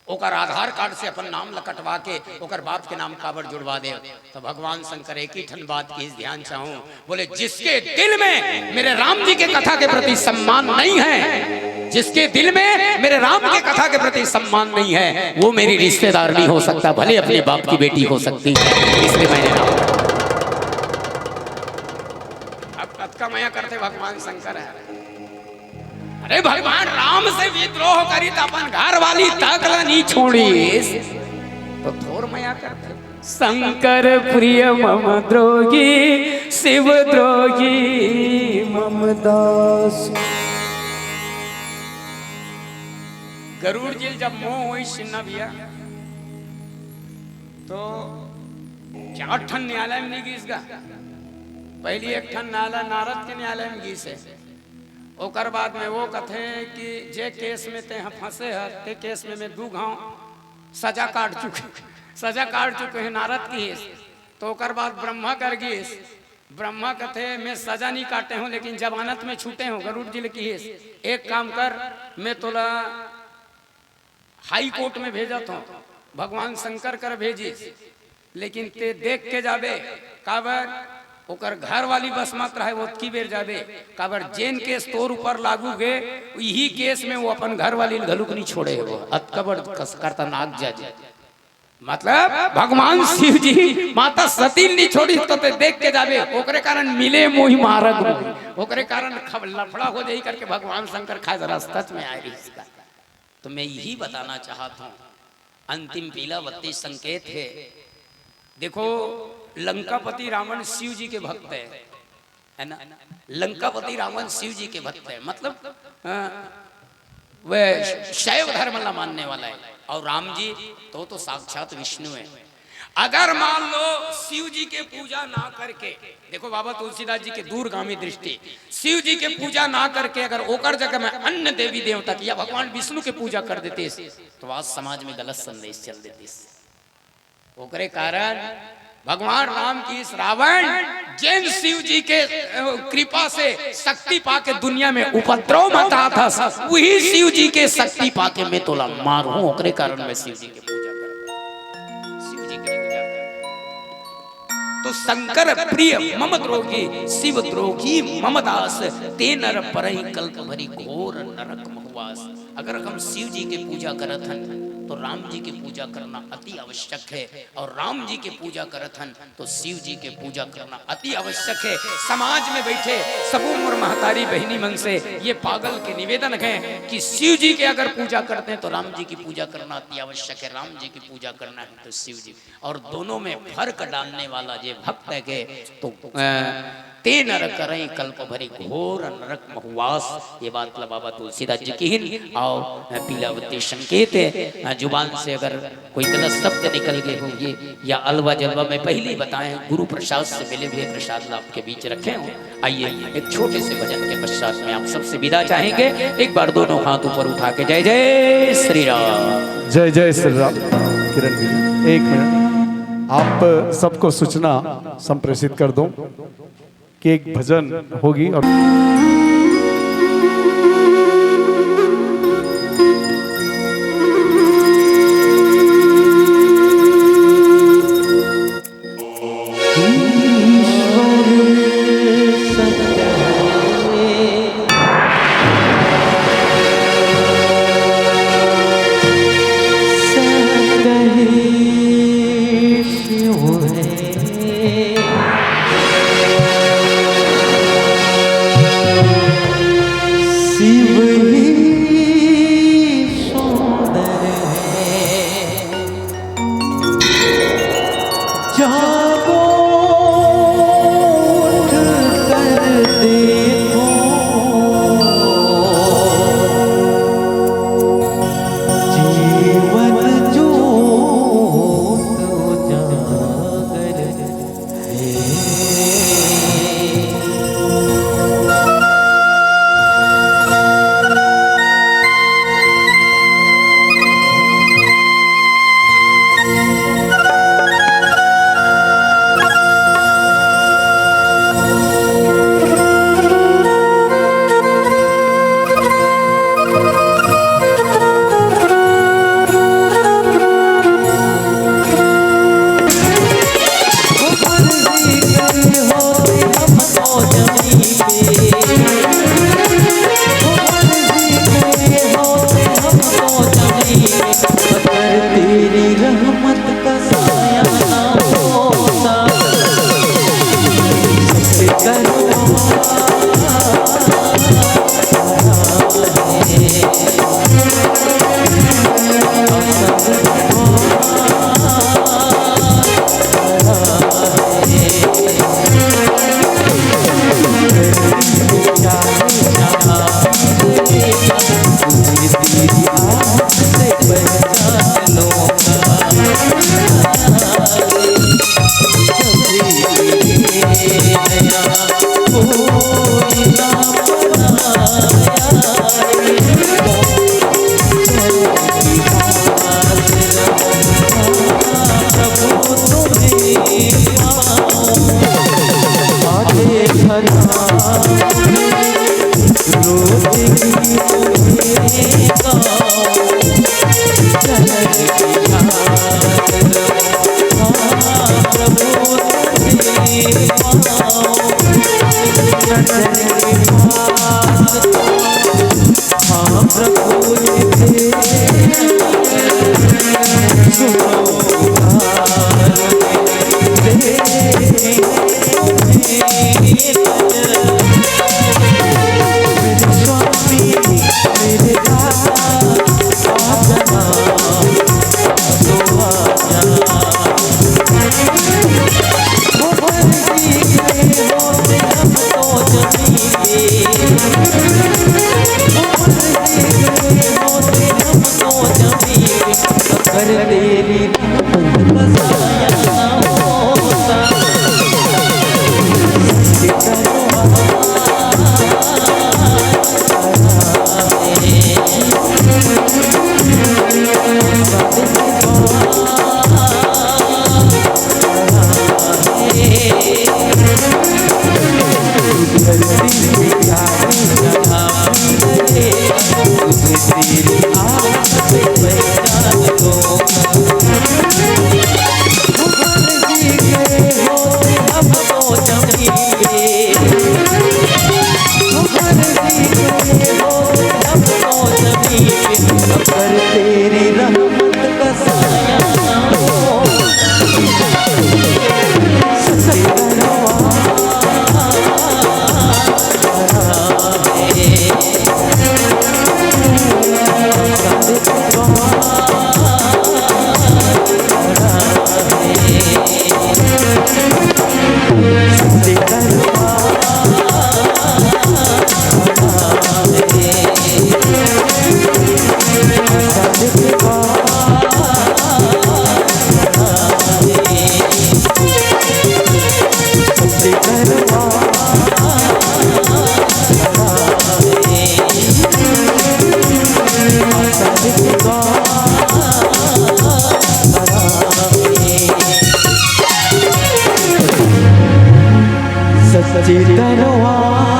ओकर आधार कार्ड से अपन नाम ल कटवा के ओकर बाप के नाम काबर जुड़वा देव?" तो भगवान शंकर एक ही ठन बात किहिस, ध्यान चाहूं, बोले, "जिसके दिल में मेरे राम जी के कथा के प्रति सम्मान नहीं है, जिसके दिल में मेरे राम के कथा के प्रति सम्मान नहीं है, वो मेरी रिश्तेदार नहीं हो सकता, भले अपने बाप की बेटी हो सकती है।" इसलिए मैंने नाम अब कतका मया करथे भगवान शंकर ह। अरे, भगवान राम से विद्रोह करिस त अपन घर वाली तक ला नहीं छोड़िस, तो थोर मया करथे। शंकर प्रिय मम द्रोही, शिव द्रोही मम दास। गरुड़ जी ल जब मोह होइस ना भैया, तो चार ठन न्यायालय में नहीं गिस गा। पहली एक ठन न्यायालय नारद के न्यायालय में गिस हे। ओकर बाद में वो कथे कि जे केस में तें ह फंसे ह, ते केस में मैं दू घांव सजा काट चुके, सजा काट चुके हे, नारद किहिस। तो ओकर बाद ब्रह्मा कर गिस। ब्रह्मा कथे, "मैं सजा नहीं काटे हूं, लेकिन जमानत में छूटे हूं।" गरुड़ जी ल किहिस, "एक काम कर, मैं तोला हाई कोर्ट में भेजत हूं।" भगवान शंकर कर भेजिस, "लेकिन ते देख के जाबे।" काबर? ओकर घर वाली बस मत रहे, ओतकी बेर जाबे। काबर? जेन केस तोर ऊपर लागू गे, इही केस में वो अपन घर वाली ल घलुक नहीं छोड़े हे, वो अतका बड़ कस-, खतरनाक जज। मतलब, भगवान शिव जी माता सती ल नहीं छोड़िस, तो ते देख के जाबे, ओकरे कारण मिले मोहि मारग मोहि, ओकरे कारण खब-, लफड़ा हो जाही करके भगवान शंकर खास रस्तच में आए रहिस का। तो मैं यही बताना चाहत हूं, अंतिम पीला बत्ती संकेत हे। देखो, लंकापति रावण शिव जी के भक्त हे, है ना? लंकापति रावण शिव जी के भक्त हे, मतलब, अ, वह शैव धर्म ला मानने वाला हे। और राम जी तो, तो साक्षात विष्णु हे। अगर मान लो शिव जी के पूजा ना करके, देखो बाबा तुलसीदास जी के दूरगामी दृष्टि, शिव जी के पूजा ना करके अगर ओकर जगह में अन्य देवी देवता के या भगवान विष्णु के पूजा कर देतिस, तो आज समाज में गलत संदेश चल देतिस। ओकरे कारण भगवान राम किहिस, "रावण, जेन शिव जी के, अ, कृपा से शक्ति पाके दुनिया में उपद्रव मचात हस, वही शिव जी के शक्ति पाके मैं तोला मारहूं।" ओकरे कारण मैं शिव जी के पूजा करत हूं। शिव जी के पूजा करत हूं। तो शंकर प्रिय मम द्रोही, शिव द्रोही मम दास, ते नर परहि कल्प भरि घोर नरक महुवास। अगर हम शिव जी के पूजा करत हन, तो राम जी के पूजा करना अति आवश्यक हे, और राम जी के पूजा करत हन, तो शिव जी के पूजा करना अति आवश्यक हे। समाज में बैठे सबो मोर महतारी बहिनी मन से ये पागल के निवेदन हे कि शिव जी के अगर पूजा करते हैं, तो राम जी की पूजा करना अति आवश्यक हे। राम जी की पूजा करना हे, तो शिव जी। और दोनों में फर्क डालने वाला जे भक्त हे के, तो, अ, ते नर करइ कल्प भरि घोर नरक महुवास, ये बात ला बाबा तुलसीदास जी किहिन। और, अ, पीला बत्ती संकेत हे, अ, जुबान से अगर कोई गलत शब्द निकल गए होंगे या अलवा जलवा, मैं पहले ही बताए, गुरु प्रसाद से मिले हुए प्रसाद ला आपके बीच रखे हूँ। आइए, एक छोटे से भजन के पश्चात में आप सबसे विदा चाहेंगे। एक बार दोनों हाथ ऊपर उठा के जय जय श्री राम। जय जय श्री राम। किरण जी, एक मिनट, आप सबको सूचना संप्रेषित कर दूं कि एक भजन होगी और सच्ची दरवा